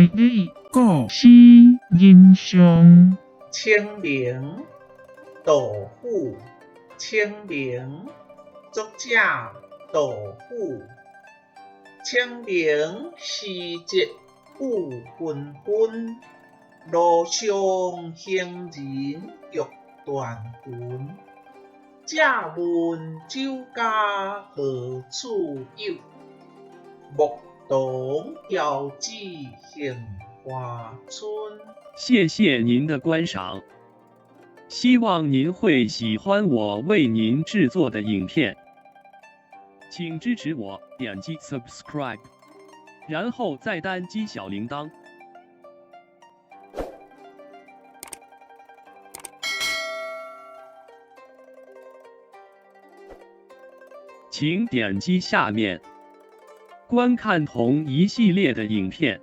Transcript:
理故事人上。清明，杜甫。清明，作者杜甫。清明时节雨纷纷，路上行人欲断魂。借问酒家何处有？牧童遥指杏花村。谢谢您的观赏，希望您会喜欢我为您制作的影片，请支持我点击 subscribe，然后再单击小铃铛。请点击下面观看同一系列的影片。